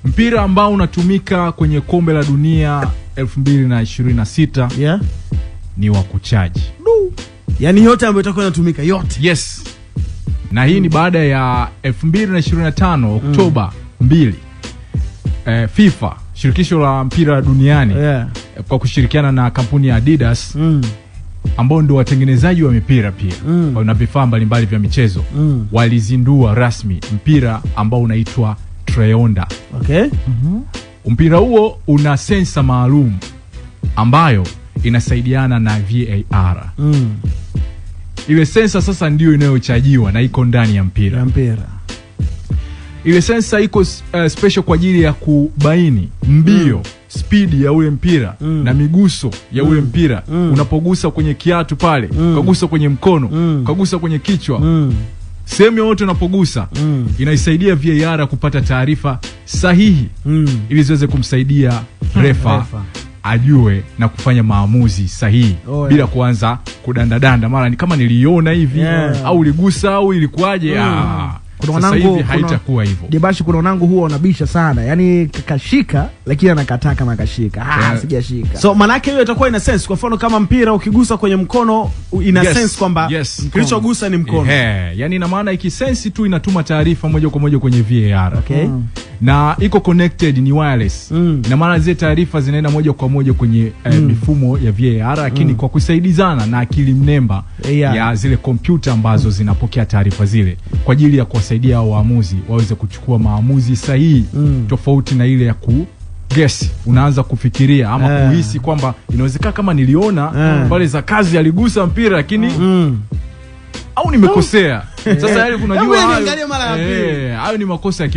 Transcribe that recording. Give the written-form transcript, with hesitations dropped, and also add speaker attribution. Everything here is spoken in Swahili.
Speaker 1: Mpira ambao unatumika kwenye Kombe la Dunia 2026 ni wa kuchaji.
Speaker 2: Yani yote ambayo itakuwa inatumika yote.
Speaker 1: Yes. Na hii ni baada ya 2025 Oktoba 2, FIFA, shirikisho la mpira duniani, kwa kushirikiana na kampuni ya Adidas ambao ndio watengenezaji wa mipira pia na vifaa mbalimbali vya michezo, walizindua rasmi mpira ambao unaitwa Trionda. Mpira huo una sensa maalum ambayo inasaidiana na VAR. Ile sensa sasa ndiyo inayochajiwa na iko ndani ya mpira.
Speaker 2: Ya mpira.
Speaker 1: Ile sensa iko special kwa ajili ya kubaini mbio, spidi ya ule mpira na miguso ya ule mpira. Unapogusa kwenye kiatu pale, ukagusa kwenye mkono, ukagusa kwenye kichwa, sehemu yoyote unapogusa, inaisaidia VAR kupata taarifa sahihi ili ziweze kumsaidia refa
Speaker 2: Refa.
Speaker 1: Ajue na kufanya maamuzi sahihi bila kuanza kudandadanda, mara ni kama niliona hivi au uligusa au ilikuwaje. Ah,
Speaker 3: Kuna
Speaker 1: sasa
Speaker 3: wanangu-
Speaker 1: hivi haitakuwa hivyo.
Speaker 3: Dibashi, kuna wanangu huwa wanabisha sana, yaani kashika lakini anakataa kama kashika. Ah, sijashika.
Speaker 2: So manake hiyo itakuwa ina sense. Kwa mfano kama mpira ukigusa kwenye mkono ina sense kwamba kilichogusa ni mkono.
Speaker 1: Ehe, yani ina maana ikisensi tu inatuma taarifa moja kwa moja kwenye VAR. Na iko connected, ni wireless. Ina maana zile taarifa zinaenda moja kwa moja kwenye mifumo ya VAR, lakini kwa kusaidizana na akili mnemba
Speaker 3: AI.
Speaker 1: Ya zile kompyuta ambazo zinapokea taarifa zile kwa ajili ya kuwasaidia hao waamuzi waweze kuchukua maamuzi sahihi, tofauti na ile ya ku guess, unaanza kufikiria ama kuhisi kwamba inawezekana kama niliona pale za kazi aligusa mpira lakini au nimekosea. Sasa yale
Speaker 2: Hebu
Speaker 1: unajua hayo,
Speaker 2: niangalie mara ya pili.
Speaker 1: hayo ni makosa ya